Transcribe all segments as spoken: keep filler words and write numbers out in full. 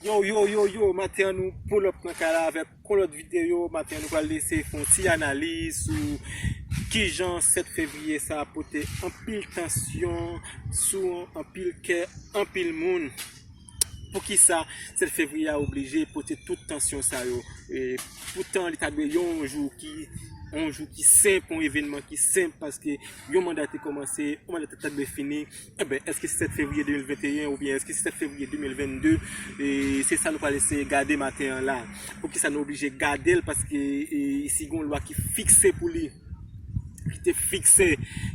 Yo, yo, yo, yo, maten an nou pull up nan kay la avèk yon lòt videyo. Maten an nou pral eseye fè yon ti analiz sou kijan sèt fevriye sa a pote anpil tansyon sou anpil kè anpil moun. Poukisa sèt fevriye a oblije pote tout tansyon sa yo? E poutan li ta dwe yon jou ki yon jou ki senp, yon evènman ki senp, paske yon manda te kòmanse, yon manda ta dwe fini. Enben, èske se sèt fevriye de mil venteyen oubyen èske se sèt fevriye de mil vennde? E se sa nou pral eseye gade maten an la. Poukisa nou oblije gade l? Paske e, si gen yon lwa ki fikse pou li, ki te fikse,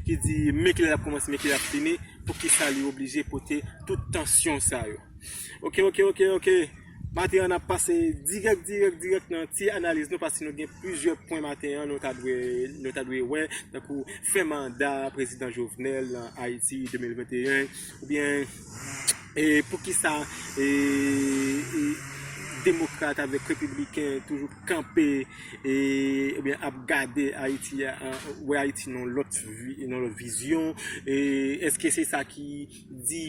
ki di men kilè l ap kòmanse, men kilè l ap fini, poukisa li oblije pote tout tansyon sa yo? Ok, ok, ok, ok. Maten an, n ap pase dirèk, dirèk, dirèk nan ti analiz nou, paske nou gen plizyè pwen maten an, nou ta dwe, nou ta dwe wè, tankou fen manda prezidan Jovenel nan Ayiti de mil venteyen, oubyen e poukisa e, e, demokrat avèk repibliken toujou kanpe e, oubyen ap gade Ayiti a, wè Ayiti nan lòt vi, nan lòt vizyon? E èske se sa ki di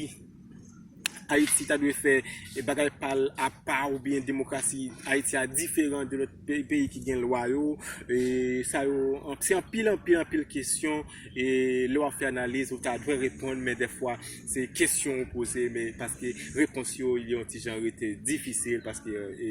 Ayiti ta dwe fè e bagay pa l apa oubyen demokrasi Ayiti a diferan de lòt pe- peyi ki gen lwa yo? E sa yo, an- se anpil, anpil, anpil kesyon. E lè w ap fè analiz, ou ta dwe reponn, men dèfwa, se kesyon ou poze, men paske repons yo, li yon ti jan rete difisil, paske e,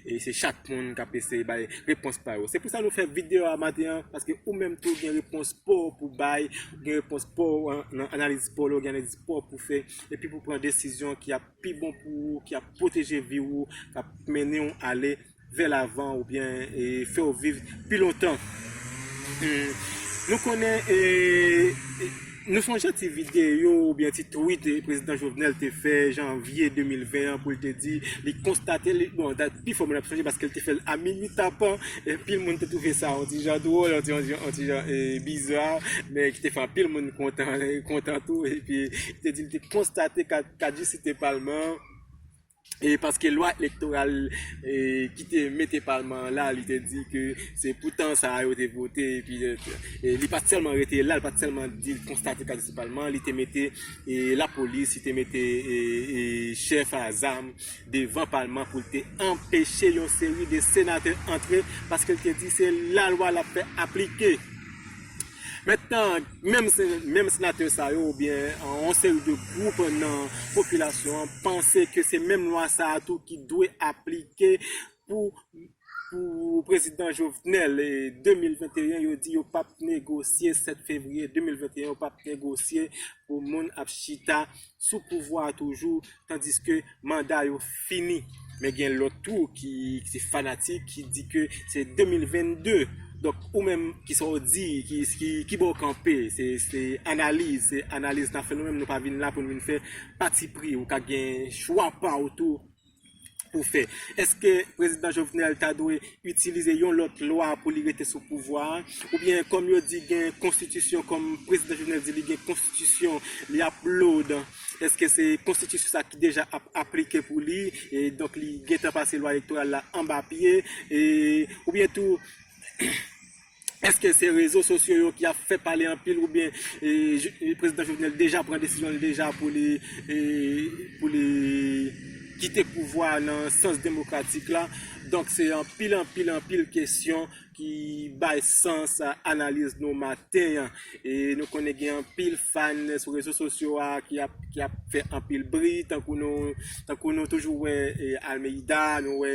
e se chak moun k ap eseye bay repons pa yo. Se pou sa nou fè videyo a maten an, paske ou menm tou gen repons pa w pou bay, gen repons pa w an- nan analiz pa w, gen analiz pa w pou fè, epi pou pran desizyon ki ap pi bon pou ou, ki ap pwoteje vi ou, k ap mennen w ale vè lavan oubyen e, fè w viv pi lontan. Hmm. Nou konnen e, e, nou sonje ti videyo oubyen ti tweet e, prezidan Jovenel te fè janvye de mil ven an pou l te di li konstate, li, bon, dat pi fò moun ap sonje paske l te fè l a minui tapan, e, anpil moun te twouve sa yon ti jan dwòl, yon ti, yon ti, yon ti jan e, biza, men ki te fè anpil moun kontan, kontan tou, epi li te di li te konstate kat, kat jistis te palman an, e paske lwa elektoral e, ki te mete palman an la, li te di ke se pou tan sa a yo te vote, epi e, li pa t sèlman rete la, li pa t sèlman di l konstate kat jistis palman an, li te mete e, lapolis, li te mete e, e, chèf a zam devan palman pou l te anpeche yon seri de senatè antre, paske l te di se lalwa l ap fè aplike. Mentnan, menm se- menm senatè sa yo oubyen yon seri de gwoup nan popilasyon an panse ke se menm lwa sa a tou ki dwe aplike pou, pou prezidan Jovenel. E de mil venteyen, yo di yo p ap negosye, sèt fevriye de mil venteyen, yo p ap negosye pou moun ap chita sou pouvwa a toujou, tandiske manda yo fini. Men gen lòt tou ki, ki se fanatik ki di ke se de mil vennde. Donk, ou menm, kisa w di, ki, ki, ki bò w kanpe? Se, se analiz, se analiz n ap fè nou menm, nou pa vin la pou n vin fè patipri. Ou ka gen chwa pa w tou pou fè. Èske prezidan Jovenel ta dwe itilize yon lòt lwa pou li rete sou pouvwa a? Oubyen, kòm yo di gen konstitisyon, kòm prezidan Jovenel di li gen konstitisyon, li ap load, èske se konstitisyon sa ki deja ap aplike pou li, e donk li gentan pase lwa elektoral la anba pye, e, oubyen tou, èske se rezo sosyo yo ki ap fè pale anpil, oubyen e, Je- e, prezidan Jovenel deja pran desizyon l deja pou li, e, pou li kite pouvwa a nan sans demokratik la? Donk, se anpil, anpil, anpil kesyon ki bay sans a analiz nou maten an. E nou konnen gen anpil fan sou rezo sosyo a ki ap, ki ap fè anpil bri, tankou nou, tankou nou toujou wè e, Almeida, nou wè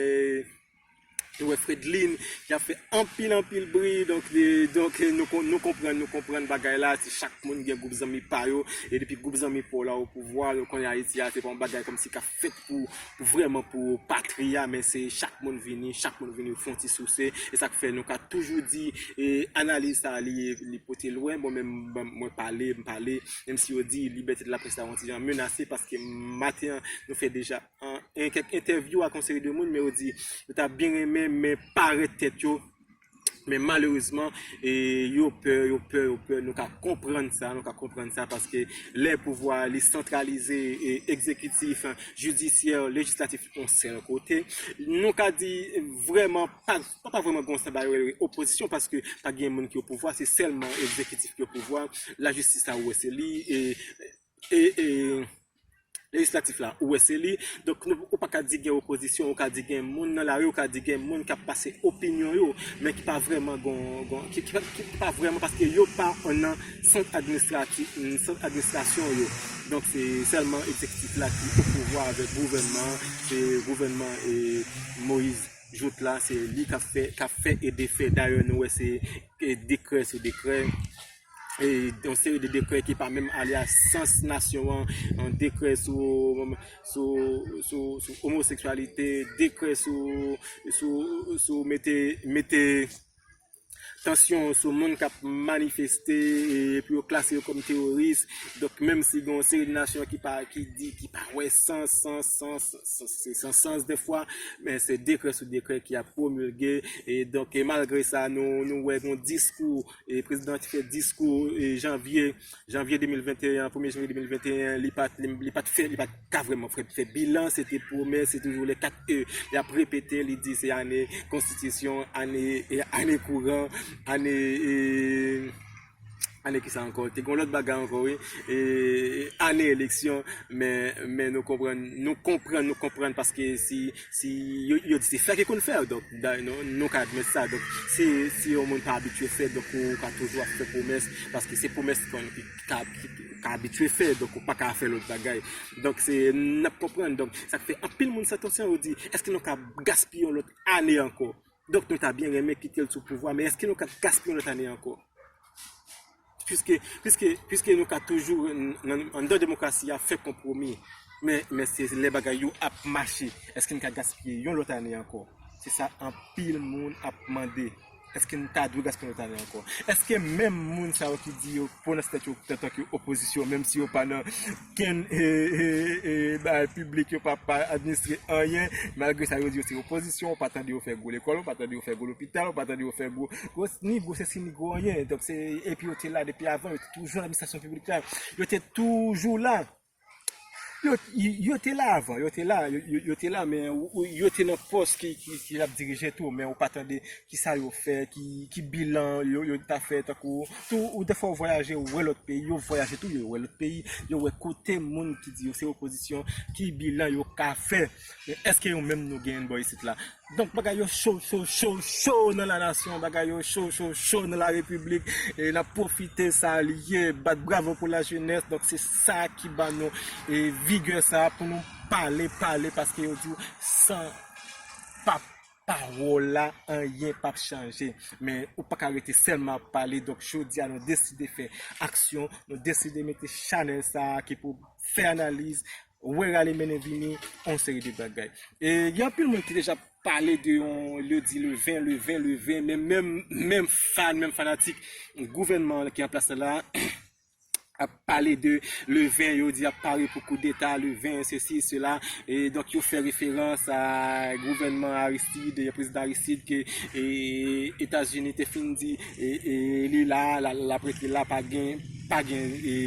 nou wè Fredlin ki ap fè anpil, anpil bri. Donk, e, donk e, nou, kon- nou konprann, nou konprann bagay la. Se chak moun gen gwoup zanmi pa yo. E depi gwoup zanmi pa w la o pouvwa, nou konnen Ayiti a, se pa yon bagay kòmsi k ap fèt pou, pou vrèman pou patri a, men se chak moun vini, chak moun vini fè yon ti souse. E sa k fè nou ka toujou di, e, analiz sa a, li, li pote lwen. Bon, men mwen pale, m pale, menm si yo di libète de laprès la yon ti jan menase, paske maten an, nou fè deja an, en, kèk entèvyou ak yon seri de moun, men yo di, yo ta byen renmen, men parèt tèt yo. Men malerezman, e, yo pè, yo pè, yo pè. Nou ka konprann sa, nou ka konprann sa, paske lè pouvwa a, li santralize, e, egzekitif, jidisyè, lejislatif, yon sèl kote. Nou ka di, vrèman, pa, pa, pa vrèman gen yon sa bagay rele opozisyon, paske pa gen moun ki o pouvwa, se sèlman egzekitif ki o pouvwa. Lajistis la, ou wè, se li, e, e, e, lejislatif la, ou wè se li. Donk, nou, ou pa ka di gen opozisyon, ou ka di gen moun nan lari, ou ka di gen moun k ap pase opinyon yo, men ki pa vrèman gon, gon, ki, ki, ki, ki pa vrèman, paske yo pa nan sant administratif, sant administrasyon yo. Donk, se sèlman egzekitif la ki o pouvwa avèk gouvènman, se gouvènman e Moyiz Jout la, se li k ap fè, k ap fè e defè. Dayè, nou wè se e dekrè sou dekrè, e yon seri de dekrè ki pa menm ale a sans nasyon an, yon dekrè sou, sou, sou, sou omoseksyalite, dekrè sou, sou, sou mete, mete tansyon sou moun k ap manifeste, e pou yo klase yo kòm teworis. Donk, menm si gen yon seri de nasyon ki pa, ki di, ki pa wè sans, sans, sans, sans, se san sans dèfwa, men se dekrè sou dekrè ki ap pwomilge. E donk, e malgre sa, nou, nou wè gen yon diskou, e prezidan te fè diskou, e janvye, janvye de mil venteyen, premye janvye de mil venteyen, li pa t, li, li pa t fè, li pa t ka vrèman fè, fè bilan, se te pwomès, se toujou les quatre E. Li ap repete, li di se ane konstitisyon, ane, e, ane kouran, ane, e, ane kisa ankò? Te gen yon lòt bagay ankò, wi. E, ane eleksyon, men, men nou konprann, nou konprann, nou konprann paske si, si yo, yo di se fè ki konn fè, donk, da-, nou, nou ka admèt sa. Donk, si, si yon moun pa abitye fè, donk ou ka toujou ap fè pwomès, paske se pwomès ki, ki ka, ki ka abitye fè, donk ou pa ka fè lòt bagay. Donk, se, n ap konprann. Donk, sa k fè anpil moun san tansyon, yo di, èske nou ka gaspiye yon lòt ane ankò? Donk, nou ta byen renmen kite l sou pouvwa, men èske nou ka gaspiye yon lòt ane ankò? Piske, piske, piske nou ka toujou, n-, n-, anndan demokrasi a, fè konpwomi. Men, men se lè bagay yo ap mache. Èske n ka gaspiye yon lòt ane ankò? Se sa anpil moun ap mande. Èske n ta dwe gaspiye yon lòt ane ankò? Èske menm moun sa yo ki di yo pwononse tèt yo antanke opozisyon, menm si yo pa nan kenn, e, e, e, bagay piblik, yo pa, pa administre anyen, malgre sa yo di yo se opozisyon, ou pa tande yo fè gwo lekòl, ou pa tande yo fè gwo lopital, ou pa tande yo fè gwo, gwo, ni gwo sesi, ni gwo anyen. Donk, se, epi yo te la depi avan, yo te toujou nan administrasyon piblik la. Yo te toujou la. Yo, yo, yo te la avan, yo te la, yo, yo, yo te la, men ou, ou, yo te nan pòs ki, ki, ki ap dirije tou, men ou pa tande kisa yo fè, ki, ki bilan yo, yo ta fè, tankou, tou, ou dèfwa ou vwayaje, ou wè lòt peyi, yo vwayaje tou, yo wè lòt peyi, yo wè kote moun ki di yo se opozisyon, ki bilan yo ka fè. Men èske yo menm nou genyen bò isit la? Donk, bagay yo cho, cho, cho, cho nan la nasyon, bagay yo cho, cho, cho nan la repiblik. E n ap pwofite salye, bat bravo pou la jenès. Donk, se sa ki ban nou, e, vigè sa pou nou pale, pale, paske yo di w san pa pawòl la, anyen p ap chanje. Men ou pa ka rete sèlman ap pale. Donk, jodi a, nou deside fè aksyon, nou deside mete chanèl sa a ki pou fè analiz, wè rale mennen vini, yon seri de bagay. E gen anpil moun ki deja pale de yon, yo di le ven, le ven, le ven, men menm, menm fan, menm fanatik gouvènman ki an plas la, ap pale de le ven, yo di ap pare pou koudeta, le ven, sesi, sela. E donk, yo fè referans a gouvènman Aristide, prezidan Aristide, ke, e, Etazini te fin di, e, e, li la, la, l ap rete la, pa gen, pa gen, e,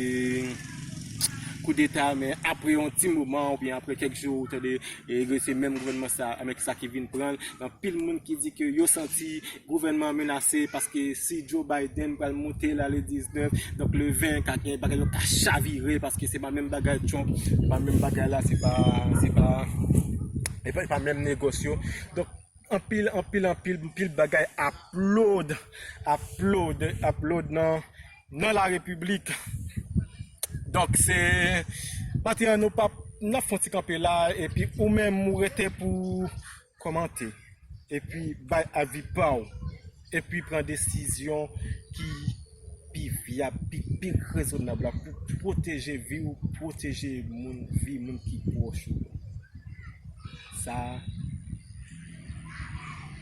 koudeta, men apre yon ti moman, oubyen apre kèk jou, ou tande, e, se menm gouvènman sa, Amerik sa ki vin pran l. Anpil moun ki di ke yo santi gouvènman an menase, paske si Joe Biden pral moute la le diznèf, donk le ven, ka gen bagay yo ka chavire, paske se pa menm bagay Trump, se pa menm bagay la, se pa, se pa, e pa, e pa menm negosyo. Donk, anpil, anpil, anpil, anpil bagay ap load, ap load, ap load nan, nan la repiblik. Donk, se, maten an, nou p ap, n ap fè yon ti kanpe la, epi ou menm, ou rete pou kòmante, epi bay avi pa w, epi pran desizyon ki pi vyab, pi, pi rezonab la pou pwoteje vi w, pwoteje moun, vi moun ki pwòch ou. Sa,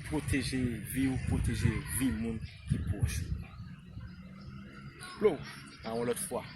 pwoteje vi w, pwoteje vi moun ki pwòch ou. Flow, a yon lòt fwa.